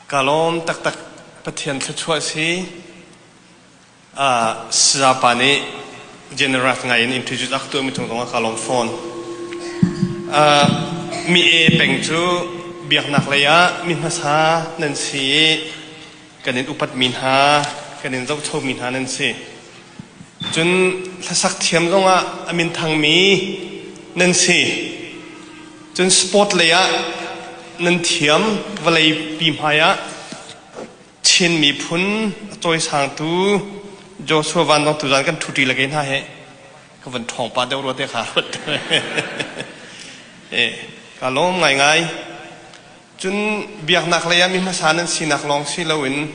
Ka lawm taktak Pathian thluachuah si. Uh, Sayapa nih generous ngai in introduce a ka tuahmi cung zongah ka lawm fawn. Uh, mi e peng cu biaknak lei ah mi hmasa nan si i kan in upatmi hna, kan in zohchomi hna nan si. Cun hlasak thiam zongah a min thangmi nan si. Cun sport lei ah nan thiam vawlei pi hmai ah Chin miphun a cawisangtu Joshua Van Dong tuzan kan ṭhuṭi le ke hna he ka van ṭhawng pah deuh rua te kha ruat eh ka lawm ngaingai. Cun biaknak lei ah mi hmasa nan sinak lawng si loin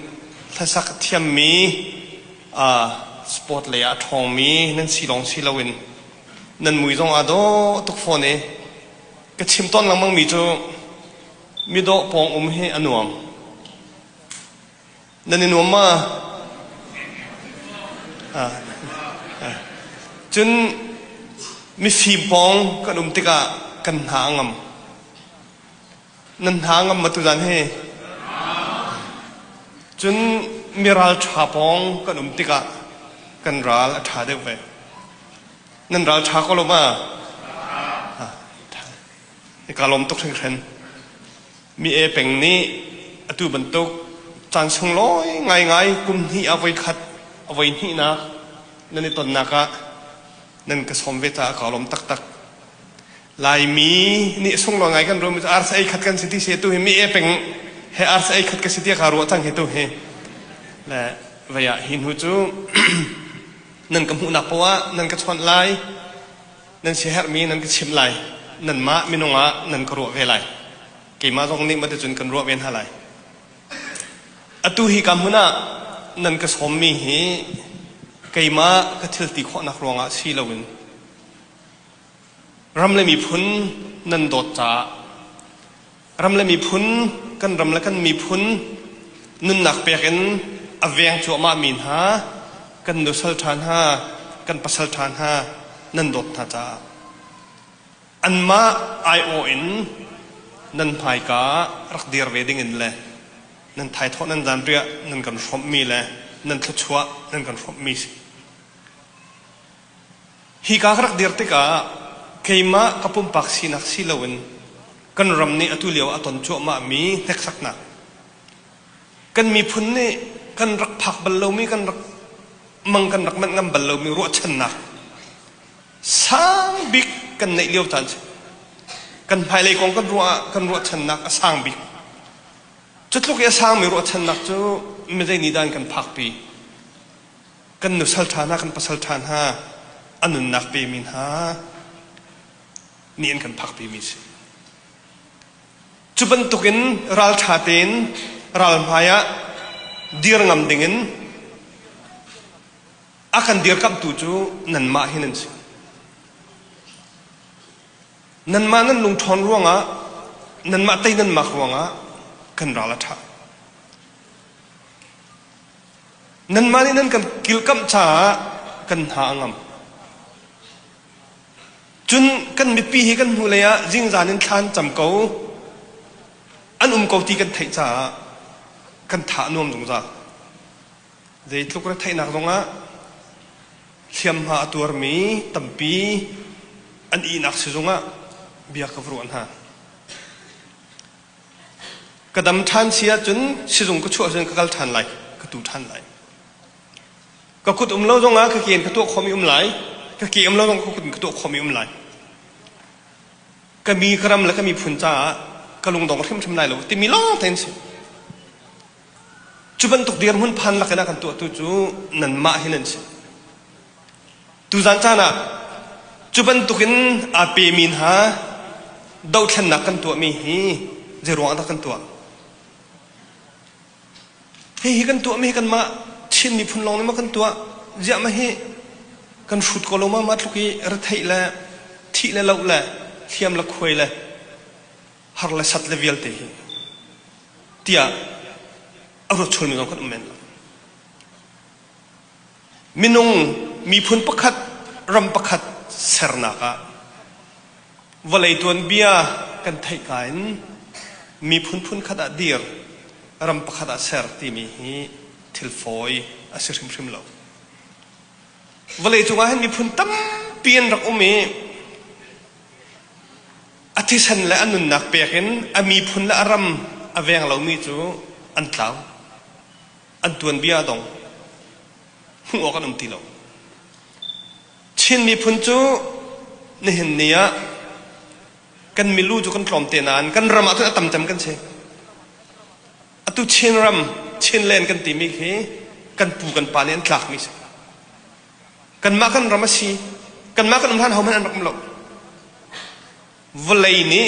hlasak thiammi uh, sport lei ah a ṭhawngmi nan si lawng si loin nan mui zong aa dawh tuk fawn i ka chim tawn lengmangmi cu midawh pawng um hi a nuam. Nan i nuam ma? Ah. Ah. Cun mifim pawng kan um tikah kan hna a ngam. Nan hna ngam ma tuzan hi? Cun miral ṭha pawng kan um tikah kan ral a ṭha deuh ve. Nan ral ṭha ko lo ma? Ka lawm tuk hringhran. Mi e peng nih atu bantuk caan sunglawi ngaingai kum hnih ah voikhat a voi hnihnak nan i tonnak ah nan ka sawm ve caah ka lawm taktak. Laimi nih sunglawi ngai kan ruahmi cu arsa ei khat kan si ti si tu hi mi e peng he arsa ei khat ka si ti ka ruah cang hi tu hi. Le vei ah hi hnu cu nan ka hmuhnak poah ah nan ka chawnh lai, nan siaherhmi nan ka chimh lai, nanmah minung ah nan ka ruah ve lai. Keimah zong nih maticun kan ruah ve hna lai. Atu hi ka hmun ah nan ka sawmmi hi keimah ka thil ti khawhnak ruangah si loin ram le miphun nan dawt caah ram le miphun kan ram le kan miphun nunnak pek in a veng cuahmah mi hna kan nusal ṭha hna kan pasal ṭha hna nan dawt hna caah anmah aiawh in nan hmaika rak dir ve ding in le nan thaithawh nan zanriah nan kan hrawmhmi le nan thluachuah nan kan hrawmhmi si. Hika ka rak dir tikah keimah ka pumpak sinak si loin kan ram nih atu lio a ton cuahmahmi hneksaknak kan miphun nih kan rak phak bal lomi kan rak mang kan rak manh ngam bal lomi ruahchannak sang bik kan neih lio caan si. Kan hmailei kong kan ruah ah kan ruahchannak a sang bik. Cutluk i a sangmi ruahchannak cu mizei nih dah an kan phakpi? Kan nusal ṭha hna, kan pasal ṭha hna, a nunnak pemi hna nih an kan phakpimi si. Cu bantukin ralṭha tein ral hmai ah dir ngam dingin A kan dirkamhtu cu nanmah hi nan si. Nanmah nan lungṭhawn ruangah, nanmah tei nan mak ruangah kan ral a ṭha. Nanmah nih nan kan kilkamh caah kan hna a ngam. Cun kan mipi hi kan hnulei ah zingzan in thla an cam ko, an um ko ti kan theih caah kan tha a nuam zungzal. Zeitluk retheihnak zongah hliamhma a tuarmi tampi an ihnak sizung ah bia ka va ruah hna. Ka dam ṭhan si ahcun sizung ka chuah cun ka kal ṭhan lai, ka tu ṭhan lai. Ka kut um lo zongah ka ke in ka tuah khawhmi um lai, ka ke um lo zongah ka kut in ka tuah khawhmi um lai. Ka mi ka ram le ka miphun caah ka lungdong hrimhrim lai lo timi lawng tein si. Cu bantuk dirhmun phan lakin a kan tuahtu cu nanmah hi nan si. Tuzan caan ah cu bantukin aa pemi hna dohthlennak kan tuahmi hi zeiruang dah kan tuah? Hihi kan tuahmi hi kanmah Chin miphun lawng nih maw kan tuah? Ziah mah hi kan hrut ko lo ma mah tluk i retheih le thih le loh le hliam le khuai le har le sat le vialte hi tiah a ruat chulmi zong kan um men lo. Minung miphun pakhat ram pakhat sernak ah vawlei tuanbia kan theih ka in miphun phun khat ah dir. ram pakhat ah ser timi hi thil fawi a si hrimhrim lo. Vawleicung ah hin miphun tampi an rak um i a thisen le a nunnak pek in a miphun le a ram a veng lomi cu an tlau. An tuanbia a dong. Hmuh awk an um ti lo. Chin miphun cu nihin ni ah kan milu cu kan tlawm te nain kan ram ah cun a tam cem kan si. Atu Chinram, Chinland kan timi khi kan pu kan pa nih an tlakmi si. Kanmah kan ram a si. Kanmah kan um hlan hohmanh an rak um lo. Vawlei nih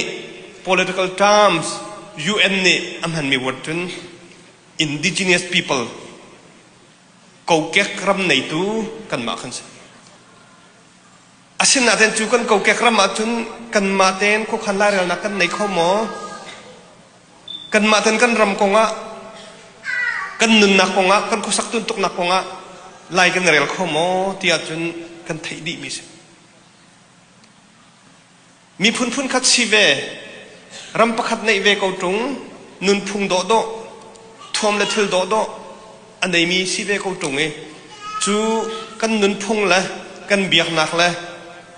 political terms UN nih a hmanmi word cun indigenous people kokek ram neitu kanmah kan si. Asinain cu kan kokek ram ahcun kanmah tein khuakhan lairelnak kan nei kho maw? Kanmah ten kan ram kongah, kan nunnak kongah, kan khuasak tuntuknak kongah lai kan rel kho maw ti ahcun kan theih dihmi si. Miphun phunkhat si ve, ram pakhat neih ve ko ṭung, nunphung dawhdawh, thuam le thil dawhdawh a neimi si ve ko ṭung i cu kan nunphung le kan biaknak le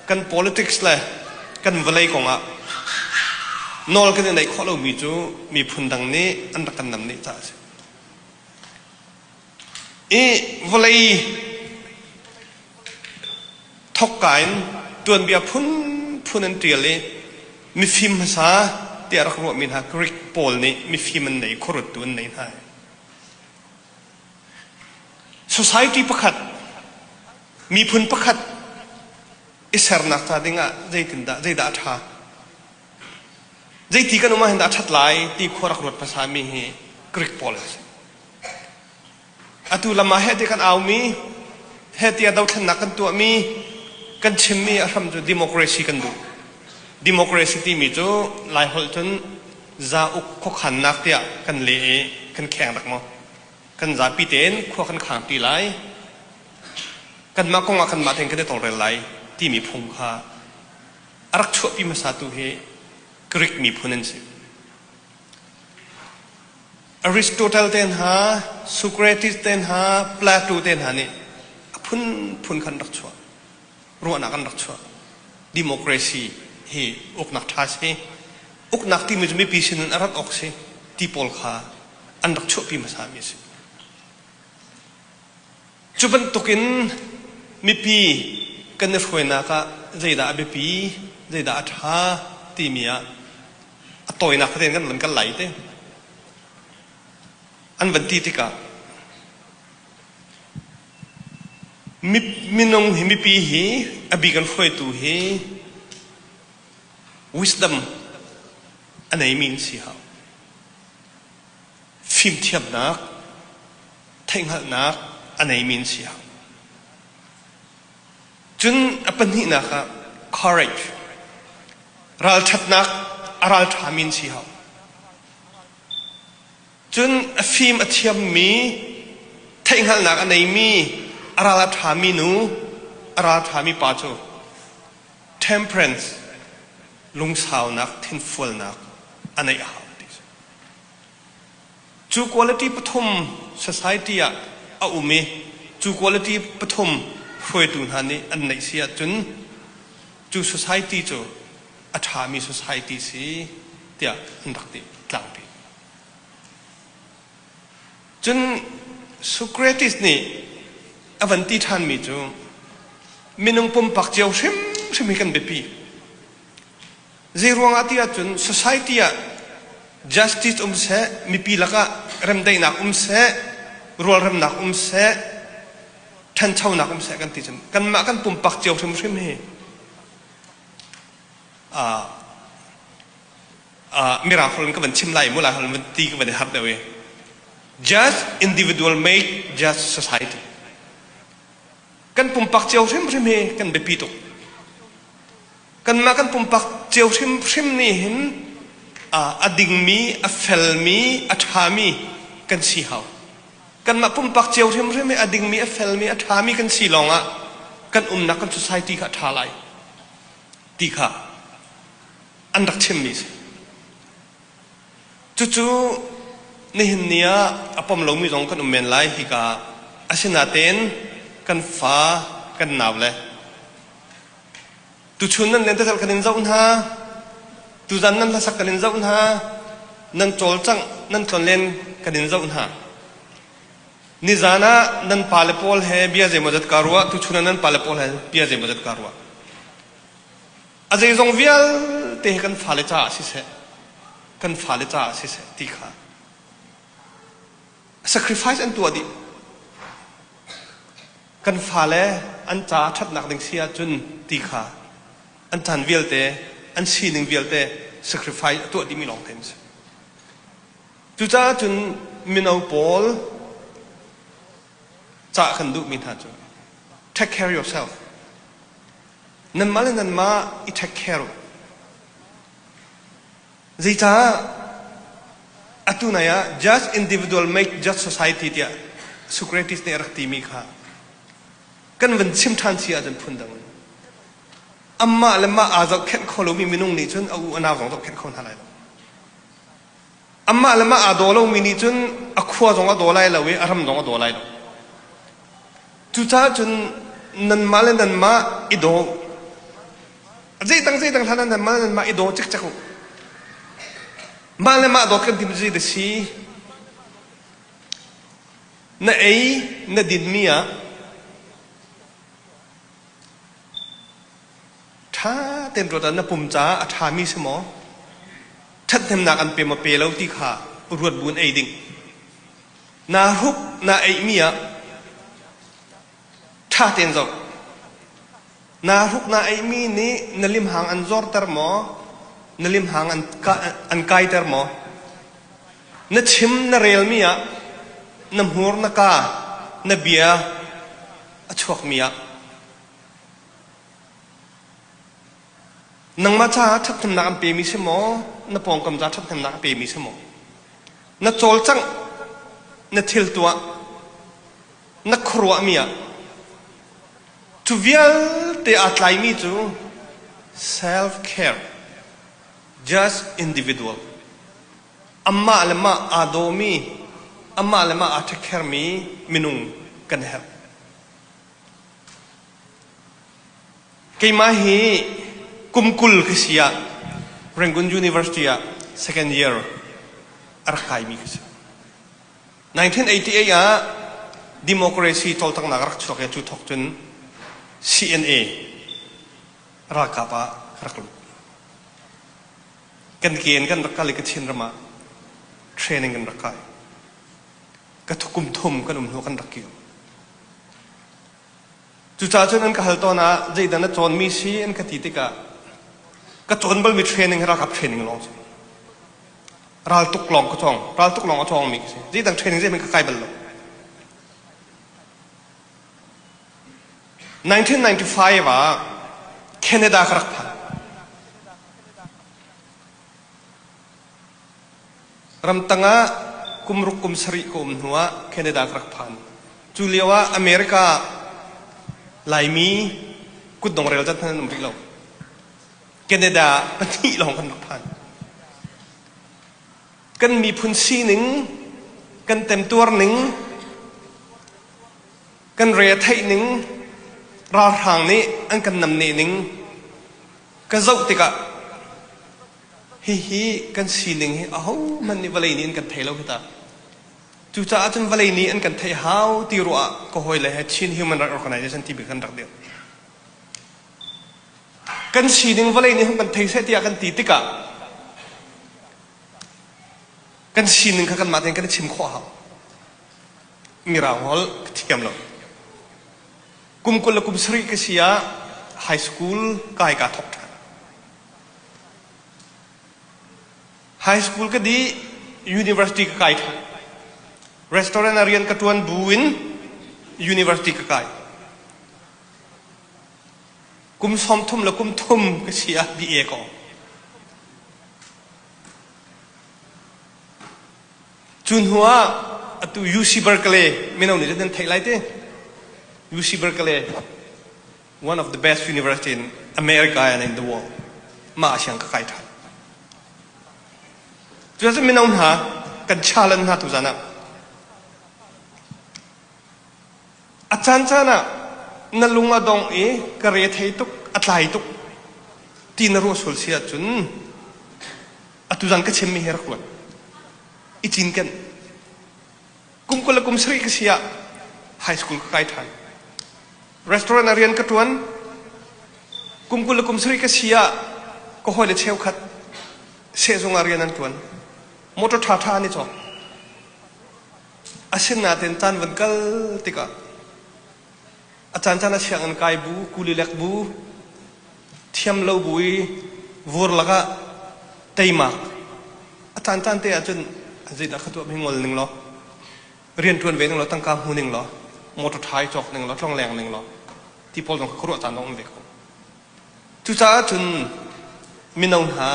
kan politics le kan vawlei kongah nawl kan i neih khawh lomi cu miphun dang nih an rak kan nam nih caah a si. I vawlei thokka in tuanbia phunphun an ṭial i mifim hmasa tiah rak ruahmi hna Greek pawl nih mifim an nei, khuaruttu an nei hna. Society pakhat, miphun pakhat i sernak ca dingah zeitindah, zeidah a ṭha? Zeiti kan um ahhin dah a ṭhat lai ti khua rak ruat hmasami hi Greek pawl an si. Atu lam ah heh ti kan aumi, heh tiah dothlennak kan tuahmi, kan chimmi a hram cu democracy kan duh. Democracy timi cu Laiholh cun zauk khuakhannak tiah kan leh i kan kheng rak maw? Kan zapi tein khua kan khang pi lai. Kanmah kong ah kanmah tein kan i tawlrel lai timi phung kha a rak chuahpi hmasatu hi Greek miphun an si. Aristotle te hna, Socrates te hna, Plato te hna nih a phunphun khan rak chuah. Ruahnak an rak chuah. Democracy hi uknak ṭha si. Uknak timi cu mipi sinin a rat awk si ti pawl kha an rak chuahpi hmasami a si. Cu bantukin mipi kan i hruainak ah zeidah a biapi, zeidah a ṭha timi ah a tawinak tein kan van kal lai te. An van ti tikah minung hi mipi hi a bik an hruaitu hi wisdom a neimi an si hau. Fimthiamnak, theihhngalhnak a neimi an si hau. Cun a pahnihnak ah courage, ralṭhatnak a ralṭhami an si hau. Cun a fim a thiammi, theihhngalhnak a neimi, a ral a ṭhami nu, a ralṭhami pa cu temperance, lungsaunak, thinfualnak a neih a hau ti a si. Cu quality pathum society ah a um i cu quality pathum hruaitu hna nih an neih si ahcun cu society cu a ṭhami society si tiah an rak ti tlangpi. Cun Socrates nih a van ti ṭhanmi cu minung pumpak cio hrimhrim hi kan biapi. Zeiruangah ti ahcun society ah justice um seh, mipi lakah remdaihnak um seh, rualremnak um seh, ṭhanchonak um seh kan ti cun kanmah kan pumpak cio hrimhrim hi uh, uh, mirang holh in ka van chim lai mu lai holh in ti ka van i harh deuh i just individual make just society kan pumpak cio hrimhrim hi kan biapi tuk Kanmah kan pumpak cio hrimhrim nih hin a dingmi, a felmi, a ṭhami kan si hau. Kanmah pumpak cio hrimhrim hi a dingmi, a felmi, a ṭhami kan si lawngah kan umnak kan society kha a ṭha lai ti kha an rak chimmi a si. Cucu Nihin ni ah a pom lomi zong kan um men lai hika ah. Asinain kan fa kan nau le tuchun nan lentecelh kan in zoh hna, tuzan nan hlasak kan in zoh hna, nan cawlcangh nan tlonlen kan in zoh hna. Nizan ah nan pale pawl he bia zeimawzat kaa ruah, tuchun ah nan pale pawl he bia zeimawzat kaa ruah. A zeizong vialte hi kan fale caah siseh, kan fale caah siseh ti kha sacrifice an tuah dih. Kan fale an caah ṭhatnak ding si ahcun ti kha an caan vialte, an sining vialte sacrifice a tuah dihmi lawngte an si. Cucaah cun mino pawl cah kan duhmi hna cu take care yourself. Nanmah le nanmah i take care u. Zeicah atu nai ah just individual make just society tiah Socrates nih a rak timi kha kan van chim ṭhan si ahcun phundang in amah le mah aa zohkhenh kho lomi minung nih cun a u a nau zong zohkhenh kho hna lai lo. Amah le mah aa daw lomi nih cun a khua zong a daw lai lo i a ram zong a daw lai lo. Cucaah cun nanmah le nanmah i daw. Zeidang zeidang hlan ah nanmah le nanmah i daw cikcek u. Mah le mah dawt kan timi cu zei dah si? Na ei, na dinmi ah Ṭha tein ruat ah na pum caah a ṭhami si maw? Ṭhathnemnak an pe maw pe lo ti kha ruat bu in ei ding. Naa hruk naa eihmi ah ṭha tein zoh. Naa hruk naa eihmi nih na limhang an zorter maw? Na limhang an, an kaiter maw? Na chim na relmi ah na hmur na ka na bia a chuakmi ah Nangmah caah ṭhathnemnak an pemi si maw? Na pawngkam caah ṭhathnemnak a pemi si maw? Na cawlcangh, na thil tuah, na khuaruahmi ah cu vialte aa tlaimi cu self-care, just individual. Amah le mah aa dawmi, amah le mah aa ṭhekhermi minung kan herh. Keimah hi kum 20 ka si ah Rangoon University ah second year a rak kaimi ka si. 1988 ah democracy cawlcanghnak a rak chuak i cu thawk cun CNA ralkap ah ka rak lut. Kan ke in kan rak kal i Kachin ram ah training kan rak kai. Ka kum thum kan um hnu kan rak kir. Cucaah cun an ka hal tawn ah zeidah na cawnmi si an ka ti tikah ka cawn balmi training hi ralkap training lawng si. Raltuk lawng ka cawng. Raltuk lawng a cawngmi ka si. Zeidang training zeihmanh ka kai bal lo. 1995 ah Canada ka rak phan. Ramtang ah kum ruk kum sarih ka um hnuah Canada ka rak phan. Cu lio ah America Laimi kutdong rel zat hmanh an um rih lo. Canada pahnih lawng kan rak phan. Kan miphun sining, kan temtuar ning, kan re a theih ning, ralhrang nih an kan namneh ning ka zoh tikah Hihi kan sining hi ahohmanh nih vawlei nih an kan thei lo hi ta. Cucaah cun vawlei nih an kan theih hau ti ruah ah ka hawile he Chin Human Rights Organization timi kan rak dirh. Kan sining vawlei nih hung kan thei seh tiah kan ti tikah kan sining kha kanmah tein kan i chim khawh hau. Mirang holh ka thiam lo. Kum 20 le kum sarih ka si ah high school kai kaa thawk ṭhan. High school ka dih, university ka kai ṭhan. Restaurant ah rian ka ṭuan bu in university ka kai. Kum 30 le kum thum ka si ah BA ka awng. Cu hnu ah atu UC Berkeley mino nih nan theih lai ti. UC Berkeley one of the best university in America and in the world. Mah siang ka kai ṭhan. Cucaah mino hna. kan challenge hna tuzan ah. A caancaan ah na lung a dong i ka re thei tuk, a tlai tuk ti na ruah sual si ahcun atu zan ka chimmi hi rak ruat. I cinken. Kum 20 le kum sarih ka si ah high school ka kai ṭhan. Restaurant ah rian ka ṭuan. Kum 20 le kum sarih ka si ah ka hawile cheukhat sehzung ah rian an ṭuan. Motor ṭhaṭha an i cawk. Asinain caan van kal tikah a caancaan ah sianginn kai bu, kulilek bu, thiam lo bu i vur lakah teimak a caancaan te ahcun zeidah ka tuah mi ngol ning law rian ṭuan ve ning law tangka hmu ning law motor ṭha i cawk ning law tlongleng ning law ti pawl zong kha khuaruah caan zong um ve ko. Cucaah cun mino hna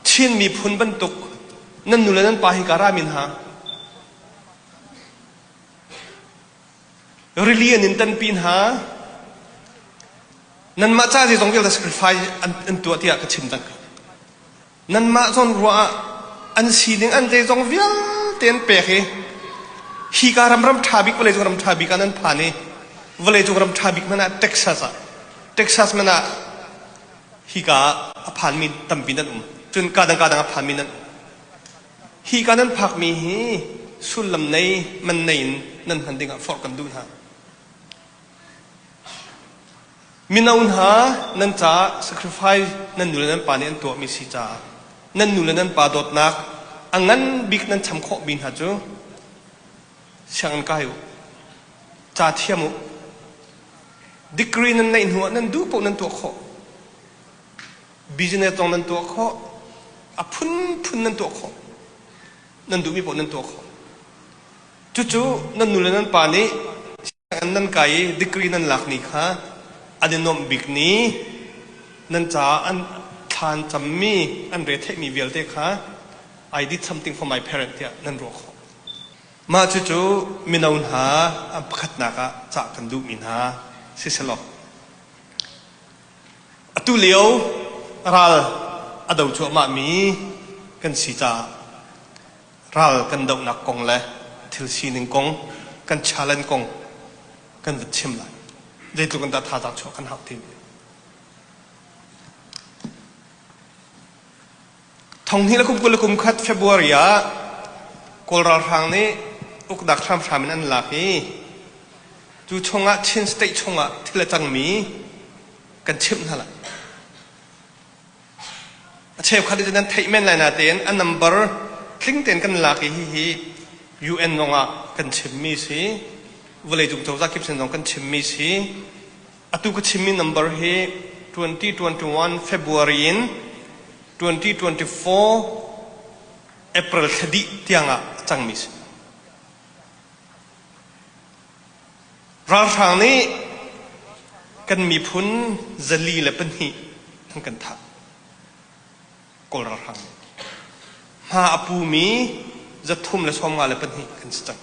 Chin miphun bantuk nan nu le nan pa hi ka rami hna rili an in tanpi hna nanmah ca zeizong vialte sacrifice an tuah tiah ka chim cang. Nanmah zawn ruah ah an sining an zeizong vialte an pek i hika ram ram ṭha bik vawleicung ram ṭha bik ah nan phan i vawleicung ram ṭha bik hmanh ah Texas ah Texas hmanh ah hika ah a phanmi tampi nan um cun kadang kadang a phanmi nan um hika nan phakmi hi sullam nei man nei in nan hman dingah forh kan duh hna. Mino hna nan caah sacrifice nan nu le nan pa nih an tuahmi si caah nan nu le nan pa dawtnak a ngan bik nan cham khawhmi hna cu sianginn kai u, ca thiam u, degree nan neih hnu ah nan duh paoh nan tuah khawh, business zong nan tuah khawh, a phunphun nan tuah khawh, nan duhmi paoh nan tuah khawh. Cucu nan nu le nan pa nih Nan kai i degree nan lak ni kha an i nuamh bik ni, nan caah an thla an cammi, an retheihmi vialte kha I did something for my parent tiah nan ruah khawh. Mah cucu mino hna an pakhatnak ah cah kan duhmi hna siselaw atu lio ral a do cuahmahmi kan si caah ral kan dohnak kong le thil sining kong kan challenge kong kan vun chim lai. Zeitluk in dah thazaang chuah kan hauh timi. Thonghnih le kum 20 le kum khat February ah Kawl ralhrang nih uknak hramhram in an lak i cu chungah Chin state chungah thil a cangmi kan chimh hna lai. A cheukhat nih cun nan theih men lai natein a number tling tein kan lak i hihi UN zongah kan chimmi si vawleicung cozah kip sin zong kan chimmi si atu ka chimmi number hi 2021 February in 2024 April thla dih tiangah a cangmi si. Ralhrang nih kan miphun 402 an kan thah. Kawl ralhrang nih. Hma a pumi 352 kan si cang.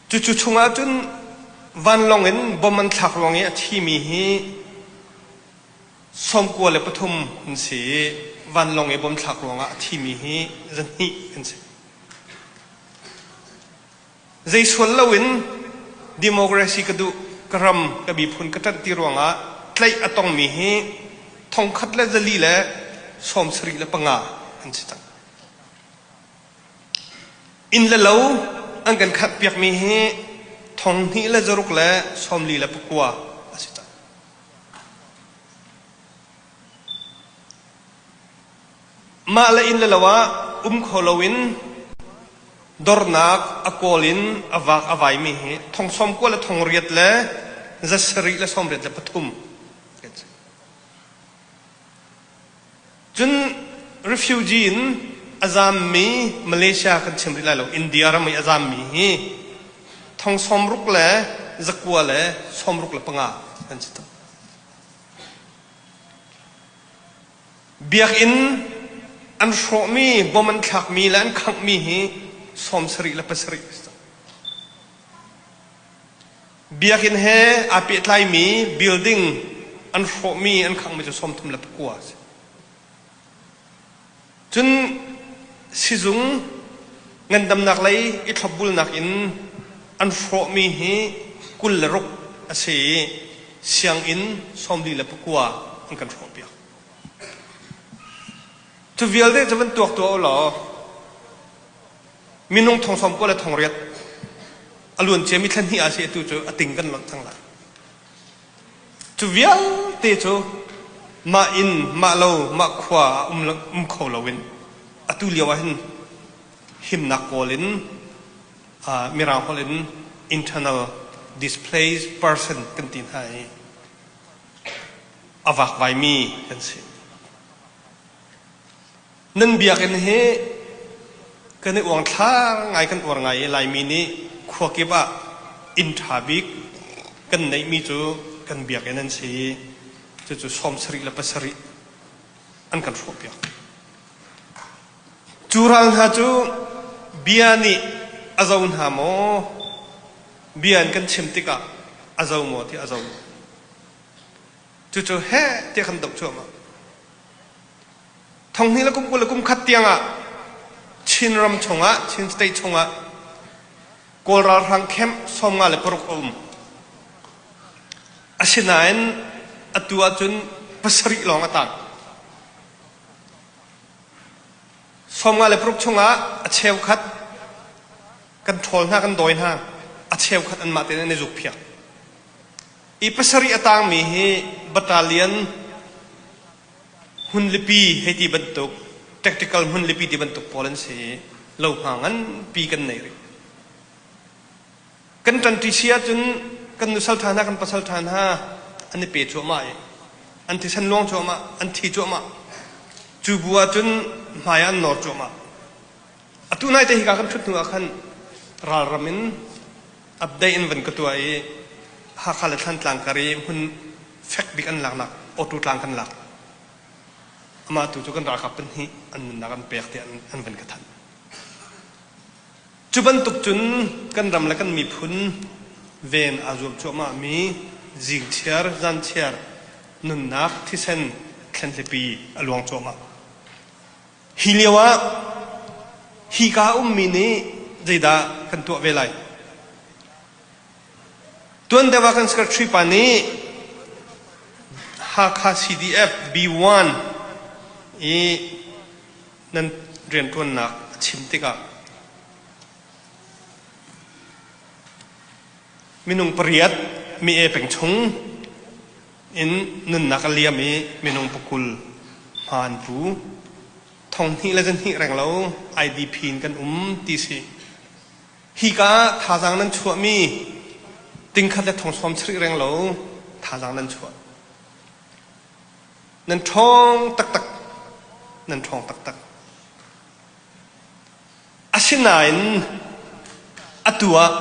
Cucu chungah cun vanlawng in bom an thlak ruang i a thimi hi 93 an si i vanlawng i bom thlak ruangah a thimi hi 200 an si. Zei sual loin democracy ka duh, ka ram, ka miphun ka ṭanh ti ruangah tlaih a tongmi hi 1475 an si cang. Inn le lo an kan khanhpiakmi hi 2649 a si cang. Mah le inn le lo ah um kho loin dornak a kawl in a vak a vaimi hi thong 90 le thong riat le 783 kan si. Cun refugee in a zammi Malaysia kan chim rih lai lo India ram i a zammi hi thong 60 le zakua le 65 kan si. Biakinn an hrawhmi, bom an thlakmi le an khanghmi hi 77 a si cang. Biakinn he aa pehtlaimi building an hrawhmi, an khanghmi cu 39 a si. Cun. sizung ngandamnak lei i thlopbulnak in an hrawhmi hi 26 a si i sianginn 49 an kan hrawhpiak. Cu vialte cu van tuak tuah u law minung thong sawm kua le thong riat a luan ciami thla hnih ah si atu cu a ting kan lonh cang lai. Cu vialte cu mah inn, mah lo, mah khua ah um, um kho loin atu lio ah hin himnak kawl in uh, Mirang holh in internal displaced person kan ti hna i a vakvaimi kan si. Nan biakinn hi kan i uangthlar ngai kan uar ngai i Laimi nih khua kip ah inn ṭha bik kan neihmi cu kan biakinn an si i cucu 77 an kan hrawhpiak. Cu ral hna cu bia nih a zo hna maw? Bia in kan chim tikah a zo maw ti a zo. Cucu heh tiah kan doh cuahmah. Thonghnih le kum 20 le kum khat tiangah Chinram chungah, Chin State chungah Kawl ralhrang camp 56 a um. Asinain atu ahcun pasarih lawng a tang. 56 chungah a cheukhat kan ṭhawl hna, kan dawi hna. A cheukhat anmah tein an i zukphiak. I pasarih a tangmi hi battalion hmunlipi hei ti bantuk tactical hmunlipi ti bantuk pawl an si i lohma nganpi kan nei rih. Kan ṭanṭi si ahcun kan nusal ṭha hna kan pasal ṭha hna an i pe cuahmah i an thisen luang cuahmah an thi cuahmah cu bu ahcun hmai ah an nawr cuahmah. Atu nai te hika kan ṭhut hnu ah khan ralram in update in van ka tuah i Hakha le Thlantlang kar i hmun fek bik an laknak auto tlang kan lak. Amah tu cu kan ralkap pahnih an nunnak an pek tiah an van ka thanh. Cu bantuk cun kan ram le kan miphun ven aa zuam cuahmah mi zingchiar zanchiar nunnak thisen thlenhlipi a luang cuahmah. Hi lio ah hika ummi nih zeidah kan tuah ve lai? Tuan deuh ah kan secretary pa nih Hakha CDF B1 i nan rianṭuannak a chim tikah minung pariat mi e peng chung in nunnak a liam i minung pakul hma an pu. Thong hnih le zahnih reng lo IDP in kan um ti si. Hika ah thazaang nan chuahmi tingkhat le thong sawm sarih reng lo thazaang nan chuah. Nan ṭhawng taktak. Nan ṭhawng taktak. Asinain atu ah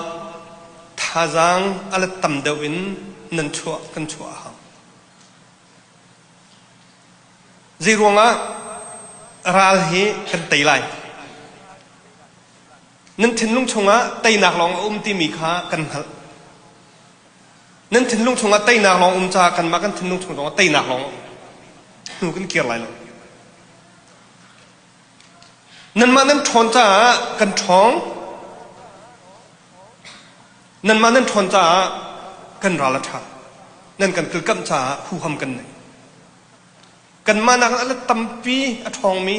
thazaang a let tam deuh in nan chuah kan chuah a hau. Zeiruangah ral hi kan tei lai? Nan thinlung chungah teinak lawng a um timi kha kan hngalh. Nan thinlung chungah teinak lawng um caah kanmah kan thinlung chung zongah teinak lawng a um. Hnu kan kir lai lo. Nanmah nan ṭhawn caah kan ṭhawng. Nanmah nan ṭhawn caah kan ral a ṭha. Nan kan kilkamh caah huham kan nei. Kanmah nakin a let tampi a ṭhawngmi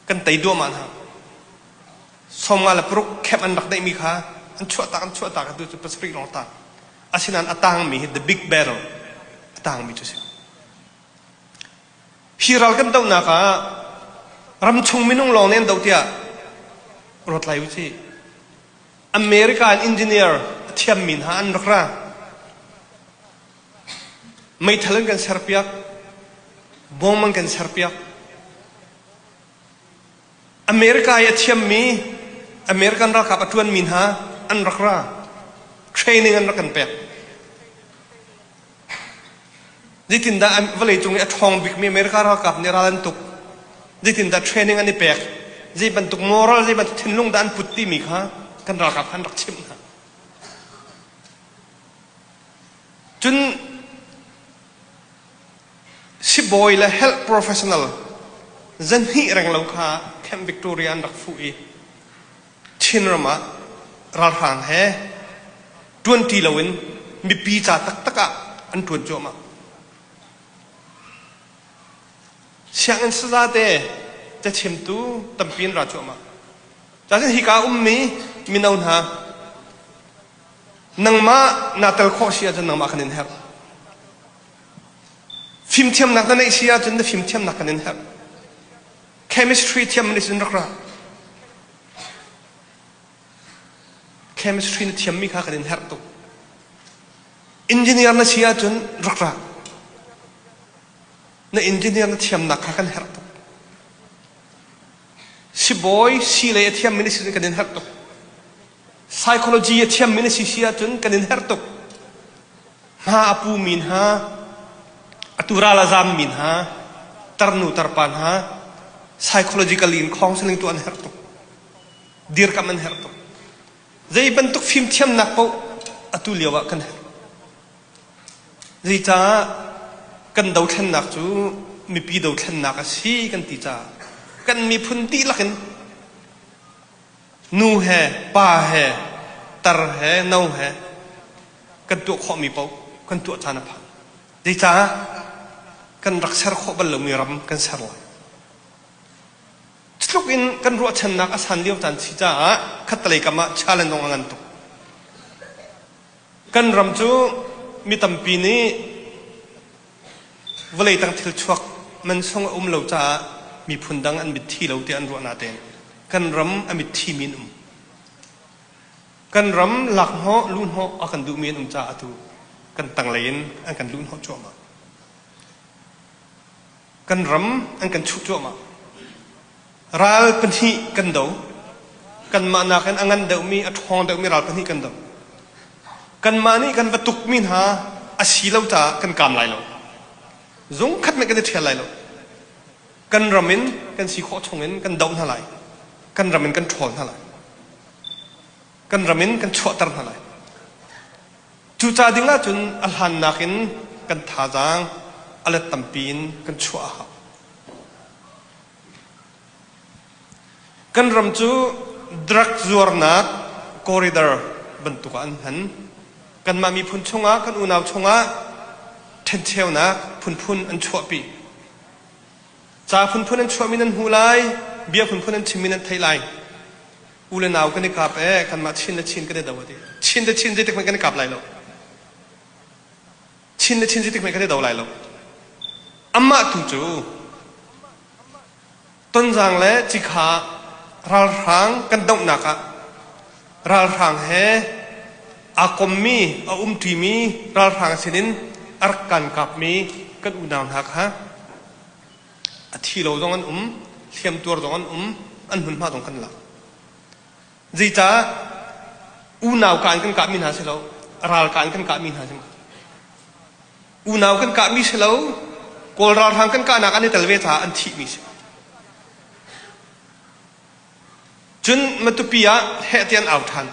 kan tei duahmah hna. 56 camp an rak neihmi kha an chuahtak an chuahtak atu cu pasarih lawng tang. Asinain a tangmi hi the big battle a tangmi cu si. Hi ral kan dohnak ah ramchung minung lawng nih an doh tiah ruat lai u sih. America in engineer a thiammi hna an rak ra. Meithal an kan serpiak, bom an kan serpiak. America i a thiammi American ralkap a ṭuanmi hna an rak ra. Training an rak kan pek. Zeitindah vawleicung i a ṭhawng bikmi America ralkap nih ral an tuk? Zeitindah training an i pek? Zei bantuk moral, zei bantuk thinlung dah an put timi kha kan ralkap kha an rak chimh hna. Cun sibawi le health professional. Zanhnih renglo kha Camp Victoria an rak fuh i Chinram ah ralhrang he ṭuanṭi loin mipi ca taktak ah an ṭuan cuahmah. Sianginn sazate cachimtu tampi an ra cuahmah. Cacun hika ummi mino hna nangmah naa tel khawh si ahcun nangmah kan in herh. Fimthiamnak na neih si ahcun na fimthiamnak kan in herh. Chemistry thiam nih cun rak ra. Chemistry na thiammi kha kan in herh tuk. Engineer na si ahcun rak ra. Na engineer na thiamnak kha kan herh tuk. Sibawi si lei a thiammi na si cun kan in herh tuk. Psychology a thiammi na si si ahcun kan in herh tuk. Hma a pumi hna, atu ral a zammi hna, tarnu tarpa hna, psychologically in counseling tu an herh tuk. Dirkamh an herh tuk. Zei bantuk fimthiamnak paoh atu lio ah kan herh. Zeicah kan dothlennak cu mipi dothlennak a si kan ti caah kan miphun dihlak in nu he pa he tar he no he kan tuah khawhmi paoh kan tuah caan a phan. Zeicah kan rak ser khawh bal lomi ram kan ser lai. Tluk in kan ruahchannak a san lio caan si caah khattelei kam ah challenge zong a ngan tuk. Kan ram cu mi tampi nih vawlei tang thil chuak mansung a um lo caah miphun dang an mitthi lo tiah an ruah natein kan ram a mitthi mi an um. Kan ram lakhnawh luhhnawh a kan duhmi an um caah atu kan tanglei in an kan luhhnawh cuahmah. Kan ram an kan chuh cuahmah. Ral pahnih kan do. Kanmah nakin a ngan deuhmi, a ṭhawng deuhmi ral pahnih kan do. Kanmah nih kan va tukmi hna a si lo caah kan kaam lai lo. Zung khat hmanh kan i ṭhial lai lo. Kan ram in kan si khawh chungin kan doh hna lai. Kan ram in kan ṭhawl hna lai. Kan ram in kan chuahter hna lai. Cuca ding ahcun a hlan nakin kan thazaang a let tampi in kan chuah a hau. Kan ram cu drug zuarnak corridor bantuk ah an hman. Kanmah miphun chungah, kan unau chungah ṭhencheunak phunphun an chuahpi. Ca phunphun an chuahmi nan hmuh lai, bia phunphun an chimmi nan theih lai. U le nau kan i kap ee, kanmah Chin le Chin kan i do a ti. Chin le Chin zeitik hmanh kan i kap lai lo. Chin le Chin zeitik hmanh kan i do lai lo. Amah tu cu Tonzang le Cikha ralhrang kan donghnak ah ralhrang he aa kommi a umṭimi ralhrang sinin a rak kan kapmi kan unau hna kha a thi lo zong an um, hliamtuar zong an um, an hmunhma zong kan lak. Zeicah unau ka in kan kahmi hna si lo, ral ka in kan kahmi hna si ma. Unau kan kahmi si lo, Kawl ralhrang kan kahnak an i tel ve caah an thihmi si. Cun Matupi ah heh ti an au ṭhan.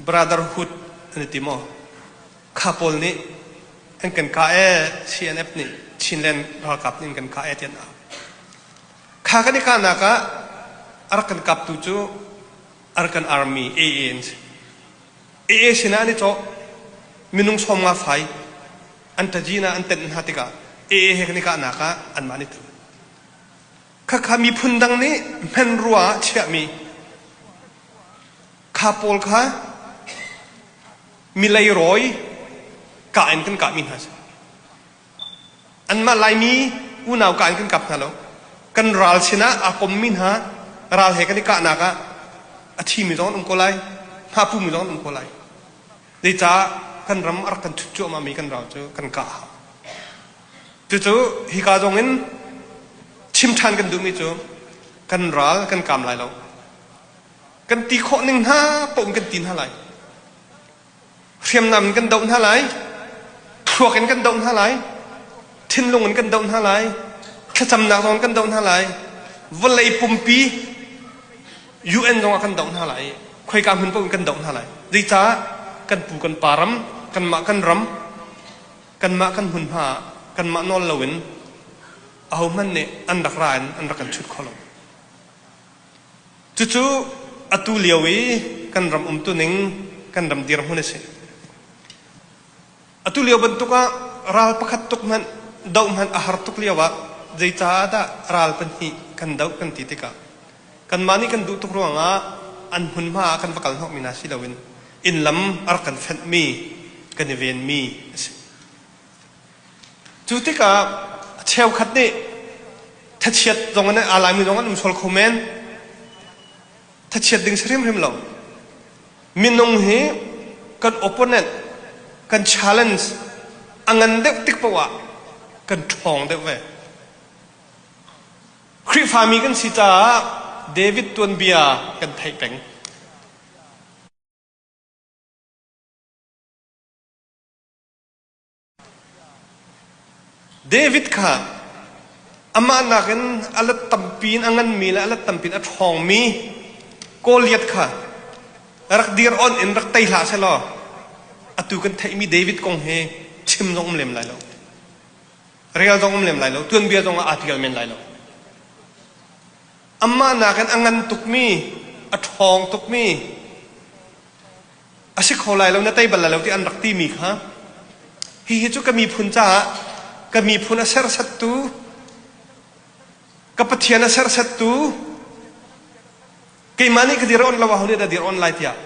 Brotherhood an i ti maw? Kha pawl nih an kan kah ee, CNF nih Chinland ralkap nih an kan kah ee ti an au. Kha kan i kahnak ah a rak kan kaptu cu Arakan Army AA an si. AA sinah an i cawh. Minung 50 fai an ṭazin ah an tenh hna tikah AA he kan i kahnak ah anmah an i tel. Khakha miphun dang nih hmenrua ah chiahmi kha pawl kha mi leirawi kah in kan kahmi hna si. Anmah Laimi unau kah in kan kap hna lo. Kan ral sinah aa kommi hna ral he kan i kahnak ah a thimi zong an um ko lai, hmapumi zong an um ko lai. Zeicah kan ram a rak kan chut cuahmahmi kan ral cu kan kah a hau. Cucu hika zong in chim ṭhan kan duhmi cu kan ral kan kaam lai lo. Kan ti khawh ning hna paoh in kan ti hna lai. Hriamnam in kan doh hna lai. Thluak in kan doh hna lai. Thinlung in kan doh hna lai. Thlacamnak zong in kan doh hna lai. Vawlei pumpi UN zong ah kan doh hna lai. Khoika hmun paoh in kan doh hna lai. Zeicah kan pu kan pa ram, kanmah kan ram, kanmah kan hmunhma ah kanmah nawl loin Ahohmanh nih an rak ra in an rak kan chut kho lo. Cucu atu lio i kan ram umtuning, kan ram dirhmun a si. Atu lio bantuk ah ral pakhat tuk hmanh doh hmanh a har tuk lio ah zeicaah dah ral pahnih kan doh kan ti tikah kanmah nih kan duh tuk ruangah an hmunhma ah kan va kal hnawhmi hna si loin inn lam a rak kan fenhmi kan i venmi a si. Cu tikah cheukhat nih thachiat zong in aa laimi zong an um sual kho men. Thachiat ding si hrimhrim lo. Minung hi kan opponent, kan challenge a ngan deuh tik paoh ah kan ṭhawng deuh ve. Khrihfami kan si caah David tuanbia kan theih peng. David kha amah nakin a let tampi in a nganmi le a let tampi in a ṭhawngmi Goliath kha rak dir on in rak tei hlah sehlaw atu kan theihmi David kong hi chim zong um lem lai lo. Rel zong um lem lai lo. Tuanbia zong ah aa ṭial men lai lo. Amah nakin a ngan tukmi, a ṭhawng tukmi, a si kho lai lo na tei bal lai lo ti an rak timi kha hihi cu ka miphun caah ka miphun a serhsattu ka Pathian a serhsattu keimah nih ka dir on lo aho nih dah dir on lai tiah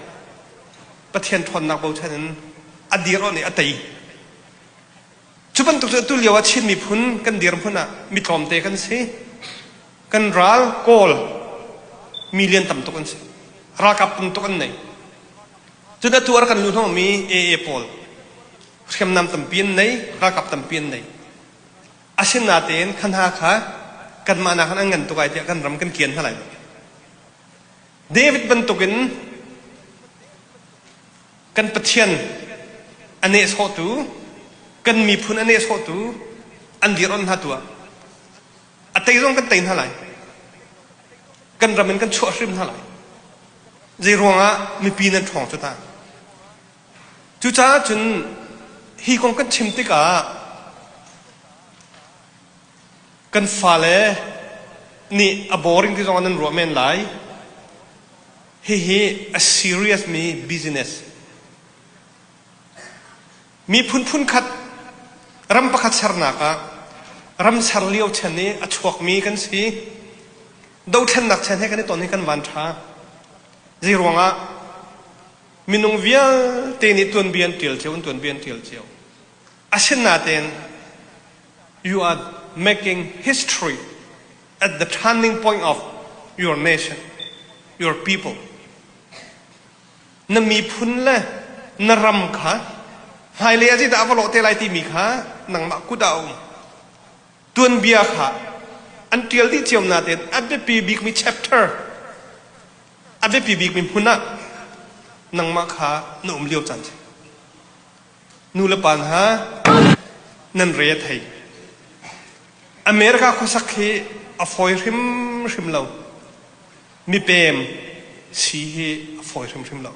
Pathian ṭhawnnak bochan in a dir on i a tei cu bantuk cu atu lio ah Chin miphun kan dirhmun ah mi tlawmte kan si Kan ral Kawl million tam tuk an si. Ralkap tam tuk an nei. Cun atu ar kan lu hnawhmi AA pawl hriamnam tampi an nei, ralkap tampi an nei. Asinatein kha hna kha kanmah nakin an ngan tuk ai tiah kan ram kan kian hna lai lo. David bantukin kan Pathian a nehsawhtu, kan miphun a nehsawhtu an dir on hna tu ah A tei zong kan tei hna lai. Kan ram in kan chuah hrim hna lai. Zei ruangah mipi nan ṭhawng cu ta. Cucaah cun hi kong kan chim tikah kan fale nih a boring ti zong ah nan ruah men lai. Hihi a serious mi business. Miphun phunkhat ram pakhat sernak ah ram ser lio chan i a chuakmi kan si. Dothlennak chan he kan i ton hi kan van ṭha. Zei ruangah minung vialte nih tuanbia an ṭial cio, an tuanbia an ṭial cio. Asinain you are making history at the turning point of your nation, your people. Na miphun le na ram kha hmailei ah zeidah a va lawh te lai timi kha nangmah kut ah a um. Tuanbia kha an ṭial dih cio nain a biapi bikmi chapter, a biapi bikmi hmun ah nangmah kha na um lio caan si. Nu le pa hna nan re a thei. America khuasak hi a fawi hrimhrim lo. Mipem si hi a fawi hrimhrim lo.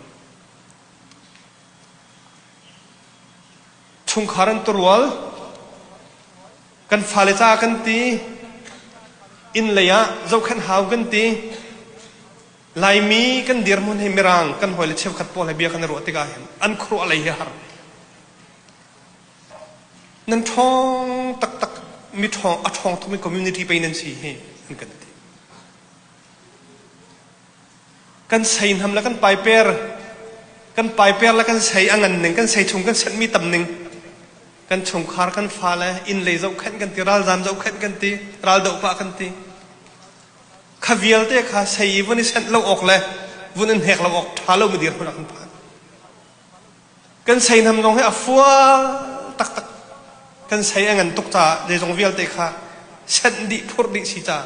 Chungkhar an turual, kan fale ca kan ti, inn lei ah zohkhenh hau kan ti, Laimi kan dirhmun hi Mirang kan hawile cheukhat pawl he bia kan i ruah tikah hin an khuaruah lei hi a har. Nan ṭhawng taktak mi ṭhawng a ṭhawng tukmi community pei nan si hi an kan ti. Kan seihnam le kan paiper, kan paiper le kan sei a ngan ning, kan sei chung kan senhmi tam ning, kan chungkhar kan fale inn lei zohkhenh kan ti, ralzaam zohkhenh kan ti, raldoh pah kan ti. Kha vialte kha sei i vun i senh lo awk le vun in hnek lo awk ṭha lomi dirhmun ah kan phan. Kan seihnam zong hi a fual taktak. Kan sei a ngan tuk caah zeizong vialte kha senh dih phurh dih si caah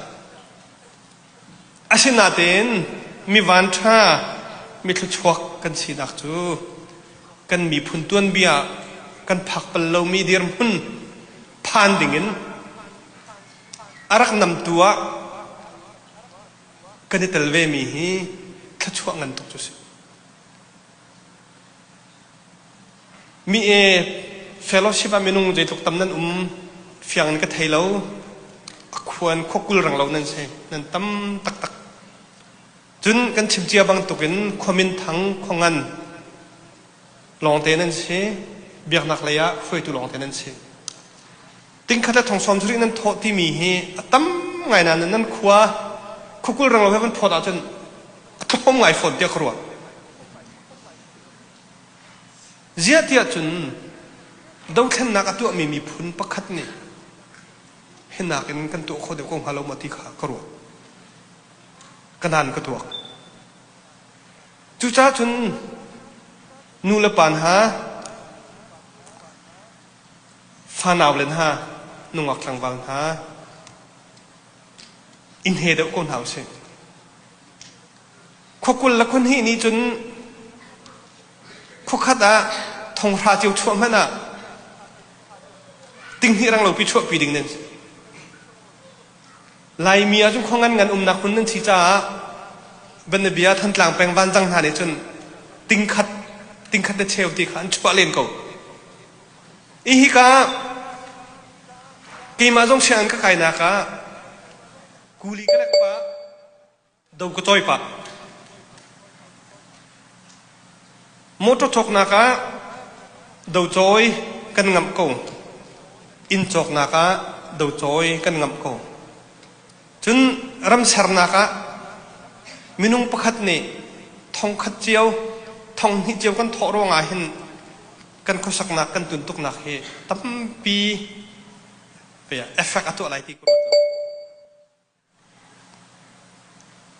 Asinain mi vanṭha, mi thluachuak kan sinak cu kan miphun tuanbia kan phak bal lomi dirhmun phan dingin a rak namtu ah kan i tel vemi hi thluachuah ngan tuk cu si. Mi e fellowship ah minung zeitluk tam nan um fiang in ka thei lo. A khuan khuakul rang lo nan si. Nan tam taktak. Cun kan chim cia bantukin khuamin thang khuangan lawngte nan si. Biaknak lei ah hruaitu lawngte nan si. Tingkhat le thong sawm sarih nan thawh timi hi a tam ngai nain nan khua khuakul rang lo he van phawt ahcun a tlawm ngai fawn tiah ka ruah. Ziah tiah cun dothlennak a tuahmi miphun pakhat nih hi nakin kan tuah kho deuh ko hnga lo maw ti kha ka ruah. Ka nan ka tuak. Cucaah cun nu le pa hna, fanau le hna, nungak tlangval hna, inn he deuh ko hna usih. Khua 20 le khua hnih nih cun khuakhat ah thonghra cio chuah hmanh ah tinghnih ranglopi chuahpi ding nan si. Laimi ah cun khua ngan ngan umnak hmun nan si caah Banabia Thantlang peng Vanzang hna nih cun tingkhat tingkhat le cheu ti kha an chuah len ko. I hika keimah zong sianginn ka kainak ah kuli ka lek pah Do ka cawi pah. Motor cawknak ah do cawi kan ngamh ko. Inn cawknak ah do cawi kan ngamh ko. Cun ram sernak ah minung pakhat nih thongkhat cio, thonghnih cio kan thawh ruangah hin kan khuasaknak kan tuntuknak hi tampi effect a tuah lai ti ka ruat lo.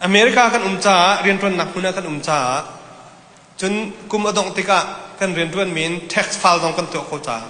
America kan um caah rianṭuannak hmun ah kan um caah cun kum a dongh tikah kan rianṭuanmi in tax file zong kan tuah khawh caah.